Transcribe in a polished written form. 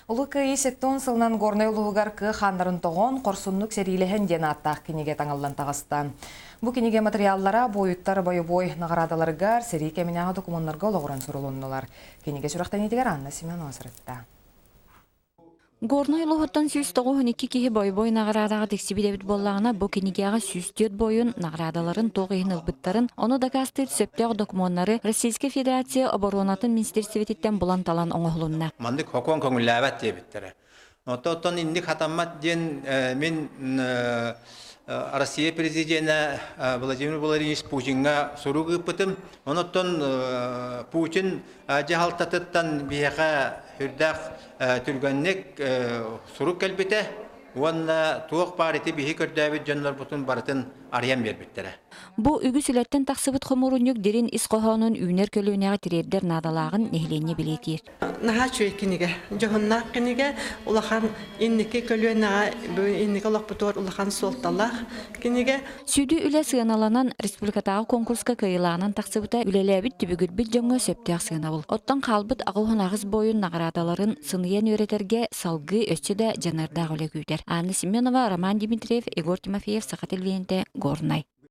Улуу Кыайыы 70 сылынан Горнай улууһугар кыа хааннарын тоҕон, хорсуннук сэриилэһэн диэн ааттаах кинигэ таҥыллан таҕыста. Бу кинигэ матырыйааллара буойуттар бойобуой наҕараадаларыгар, сэрии кэминээҕи докумуоннарга олоҕуран сурулуннулар. Кинигэ сүрэхтэниитигэр Анна Семенова сырытта. Горнай улууһуттан 192 киһи бойобуой наҕараадаҕа тиксибит эбит буоллаҕына, бу кинигэҕэ 104 буойун наҕараадаларын туох иһин ылбыттарын, ону дакаастыыр сөптөөх докумуоннары Российскай Федерация оборуонатын министиэристибэтиттэн булан-талан оҥоһулунна. Маннык сокуон көҥүллээбэт диэбиттэрэ. Оттон инник хатаммат диэн мин Россия президенэ Владимир Владимирович Путиҥҥа сурук ыыппытым. Онон Путин дьаһалтатыттан биһиэхэ сүрдээх түргэнник сурук кэлбитэ уонна туох баар ити биһи көрдөөбүт дьоннорбутун барытын арыйан биэрбиттэрэ. Бу үгүс үлэттэн тахсыбыт хомуурунньук дириҥ ис хоһоонун үүнэр көлүөнэҕэ тириэрдэр наадалааҕын нэһилиэнньэ бэлиэтиир. Наһаа үчүгэй кинигэ, дьоһуннаах кинигэ, улахан инники көлүөнэҕэ, инники олохпутугар улахан суолталаах кинигэ. Сүдү үлэ сыаналанан республикатааҕы конкурска кыайыылааҕынан тахсыбыта үлэлээбит түбүгүрбүт дьоҥҥо сөптөөх сыанабыл. Оттон хаалбыт 88 буойун наҕараадаларын сыныйан үөрэтэргэ салгыы өссө да дьаныардаах үлэ күүтэр. Анна Семенова, Роман Дмитриев, Егор Тимофеев, Саха телевидениетэ, Горнай.